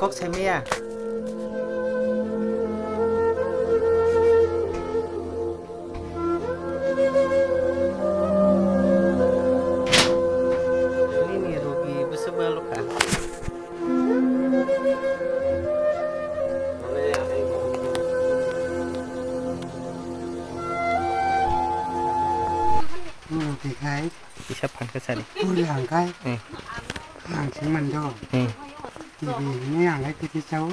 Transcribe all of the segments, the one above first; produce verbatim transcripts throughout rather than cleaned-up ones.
Kok sai maya. Nini rogi bwswk balo kha. Rogi khai. Kisa phan kha sari. Puri hangkai. Hmm. Ang sing manjo. Hmm. T V ni ang lai T V chao.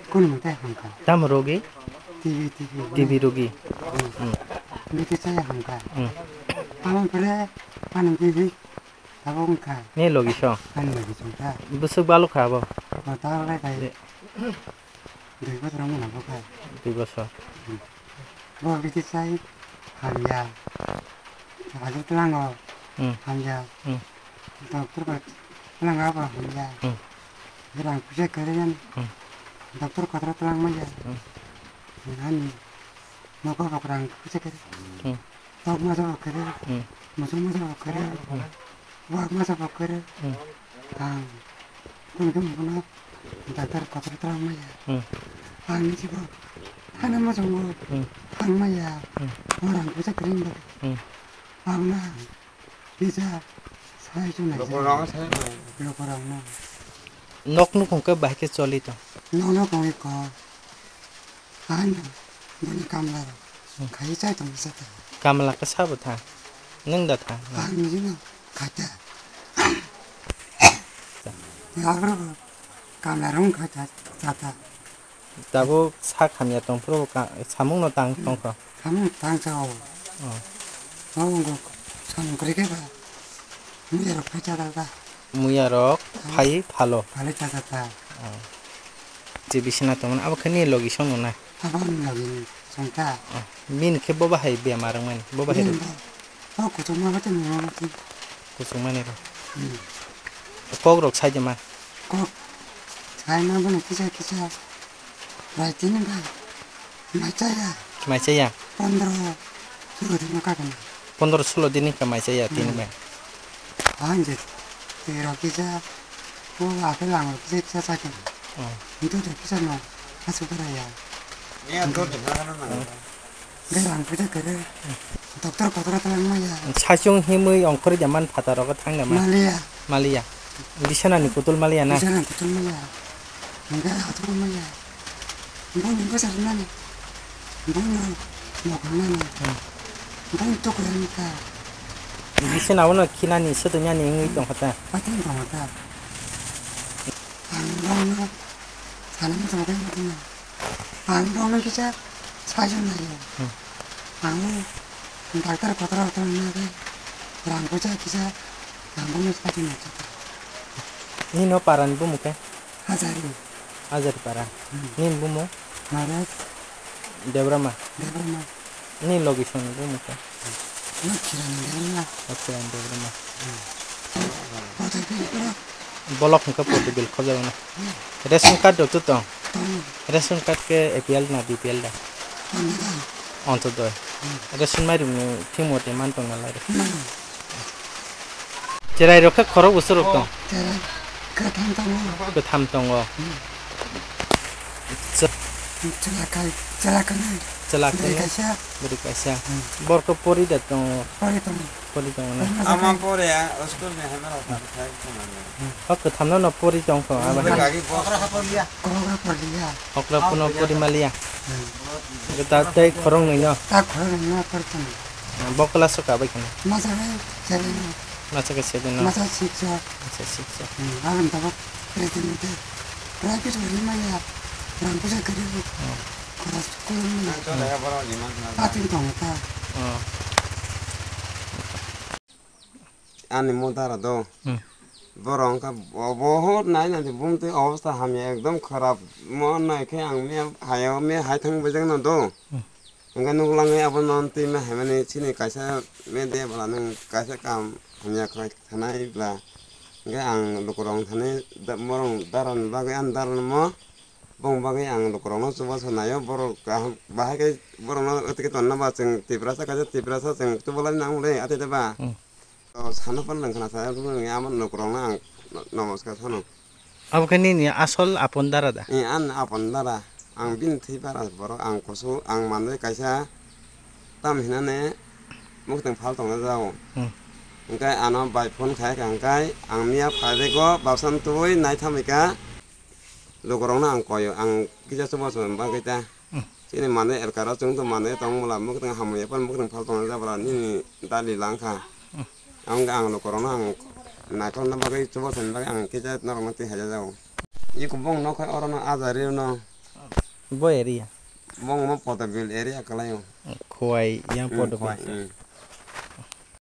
Kun mate hangka. Tamo rogi? T V, T V. T V rogi. Hmm. Hmm. Biti chaya hangka. Hmm. Tamo pore panang T V. Tabo hangka. Ne logi so? Ani logi so ta. Bwswk balo kha bo? Kota lai bai. Dui bosor wngmano bo khe. Dui bosor. Hmm. Bo biti sai hamya. Hajir tlango Hmm. hamya. Hmm. Doctor ba tlango abo hamya. Hmm. Rang puja kare yan. Hmm. Doctor kotor tlang maya. Hmm. Ani nogo bok rang puja kare. Hmm. Tok masa bo kere, Hmm. musu masa bo kere, Hmm. wak masa bo kere. Hmm. Ang kun kun kun daktar kotor tlang maya. Hmm. Ang ni sibo hana masa bo Hmm. ang maya. Hmm. Orang bisa kering ba. Hmm. Ang na bisa sai sunai. Lokorang sai. Lokorang na. Nok nukung ke bahai ke choli to. Nok nukung ko. Ano, bini kamla rok. Hmm. Khai chai tong sa ta. Kamla khe sabo tha. Nwng da tha. Ang ni no khaita. Agro kamla rong khaita, chata. Tabuk sak hamya tong phuru ka, samung no tang tong kho. Samung tang sa o. Oh. Oh, ngo samung kre ke ba. Muya rok phai chata ta. Muya rok phai phalo. Phale chata ta. Oh. Je bisina tongmani abo khe ni logi song nai. Abo ni logi song ta. Oh. Min khe bo bahai bemar wngmani. Bo bahai. Min rok. Bo, bo kuchuk ma bate ni ma bate. Kuchuk mani rok. Hmm. Kok rok sai de ma. Kok. Sai ma bono kisa kisa. Bai tini ba. Mai chaya. Mai chaya. Pondro. Sulo din ka kan. Pondro sulo din ka mai chaya tini ba. Anje. Tero kisa. O ape lang kisa kisa sa kan. Oh. Itu de kisa no. Asu kara ya. Ni ato de na na. Gairang pide kere. Doctor kotor tlang maya. Saichung himui ongkhorwi da man phataro khe thang da man. Maliya. Maliya. Bisana ni kutul maliya na. Bisana kutul maliya. Hingke hathor maya. Boni bwsar nani. Boni nokol nani. Hmm. Boni tokol nani ka. Bisana ono khinani swtwngya ni wngwi tongkha ta. Patin tongkha ta. Ang boni sana tongkha ta. Ang bongno kisa saijak nai. Hmm. Ang daktar kotor kotor nai rang puja kisa ang bongno saijak nai. Nini no paran bumung khe? Hajari. Hajari para. Hmm. Nini bumung? Maharaj. Debrama. Debrama. Ni logi song ni bumung khe? Ni Kiran Debrama. Oh, Kiran Debrama. Hmm. Kotor bil pura. Bolok hwnkhe Portugal khobjagano. Hmm. Ration card rok to tong? Tong. Ration card khe A P L na B P L da? Tong, tong. Ontodoi. Hmm. Ration mairum ni thik mote man tong na lai. Hmm. Cherai rok khe khorok bwswk rok tong? Cherai kwtham tongo. Kwtham tongo. Hmm. Cha- Chwla kai, chwla kai. Chwla kai. Bwrwi kaisa. Bwrwi kaisa. Hmm. Borok pori da tongo. Pori tongo. Pori tongo na. Ama pore ya, school ni hamara ta khai khana. Hok kwthamno no pori tongkho, abo. Bwrwi kagi bo. Kokra pori ya. Kokra puno pori maliya. Hmm. Gata tei khorong nwi no. Ta khorong nwi no pori tongo. Bo class o kabai khana. Masa kai seven no. Masa kai seven no. Masa six o. Masa six o. Hmm, alam tabok. Private wngkhe private wngkhe maya rang puisa kwrwi rw. Khorok kwrwngmani. Ang to lega borok ni mankhana. Patin tongo ta. Ani mo dara do. Hmm. Borok wngkha bo-, bohor nai nai bumtwi obostha hamya ekdom kharap. Mo nai khe ang miya hayo miya hai thang bwjakno do. Hmm. Hwnkhe nuklangwi abono twi ma haimani chini kaisa media bwla nwng kaisa kam hamya khlai thanai bwla. Hwnkhe ang lukurok thani da-, borok daran bagwi ani daranmo bong bagwi ang lukurokno chubachu naio borok kaham bahai khe borokno tongna ba chwng Tiprasa kaisa Tiprasa chwng chubalai nang le atete ba. Hmm. To sana pan nang khna sa ama lukurokno ang namaskar sano. Abo khe nini asol apon dara da? Eh, an apon dara. Ang bini thwi para borok, ang kusu, ang manwi kaisa tam hinane muktwng phal tongna jao. Hmm. Hwnkhe ano bai phone khai kha hwnkhe ang miya phaibego bapsan twi naithamika lukurokno ang koyo, ang kisa chubachu bagwi ta. Hmm. Chini manwi elkaro chwng to manwi tong bwla muktwng hamya pan muktwng phal tongna jabwla nini dali langkha. Hmm. Ang ang lukurokno ang naikolna bagwi chubachu bagwi ang kisa norokno twi haja jao. Iko bong nokha orono ajari no. Bo area. Bong mo Podobil area kalaio. Khowai yang Hmm, Podobil. Khowai, hmm.